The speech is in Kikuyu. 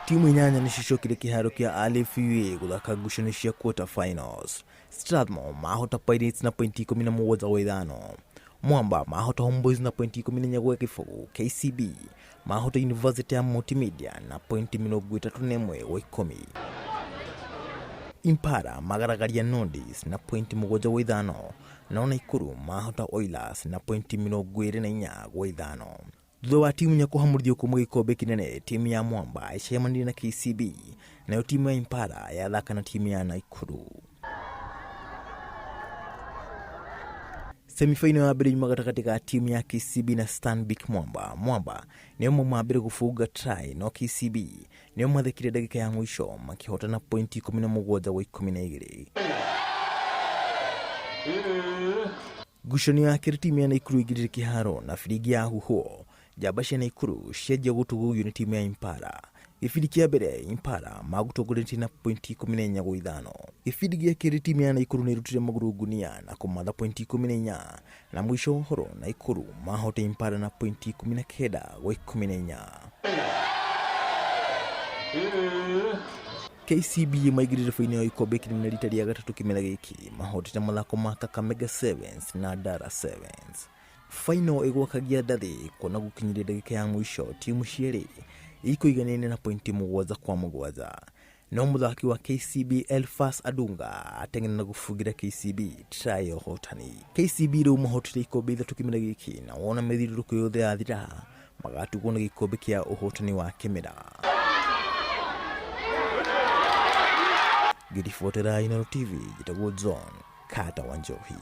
Timu inyanya nĩcicokire kĩharo kĩa RFUA gũthaka ngucanio cia quarter finals. Strathmore mahota Pirates na pointi 17 gwa 5. Mwamba mahota Homeboys na pointi 14 gwa 0. KCB mahota University ya Multimedia na pointi 31 gwa 10. Impala magaragaria Nondis na pointi 7 gwa 5, nao Naikuru mahota Oilers na pointi 24 gwa 5. Thutha wa timu inya kũhamũrithio kuma gĩkombe kĩnene, timu ya Mwamba ĩcemanirie na KCB, nayo timu ya Impala yathaka na timu ya Naikuru. Semifinal ya mbere yuma gatagatĩ ga timu ya KCB na Stanbic Mwamba. Mwamba nĩo mauma mbere gũbunga try, no KCB nĩo mathekire ndagĩka ya mũico makĩhotana pointi 17 gwa 12. Ngucanio ya kerĩ timu ya Naikuru ĩingĩrire kĩharo na biringi ya huhwo. Njamba cia Naikuru cianjia gũtũgũgio nĩ timu ya Impala. Gĩbindi kĩa mbere Impala magũtongoretie na pointi 14 gwa 5. Gĩbindi gĩa kerĩ timu ya Naikuru nĩ ĩrutire magũrũ ngunia na kũmatha pointi 14, na mũico wa ũhoro Naikuru mahota Impala na pointi 19 gwa 14. KCB maingĩrire bainĩ ya gĩkombe kĩnene rita rĩa gatatũ kĩmera gĩkĩ, mahotete mathako ma Kakamega Sevens na Dara Sevens. Final ĩgwakagia ndathĩ kuona gũkinyĩria ndagĩka ya mũico timu cierĩ ikũiganĩire na pointi 7 kwa 7, no mũthaki wa KCB Elfas Adunga ateng'era na gũbungĩra KCB try ya ũhotani. KCB rĩu mahotire ikombe 3 kĩmera gĩkĩ, na wona mĩthiũrũrũko yothe yathira magatugwo na gĩkombe kĩa ũhotani wa kĩmera. Ngĩribotera Inooro TV, njĩtagwo John Carter Wanjohi.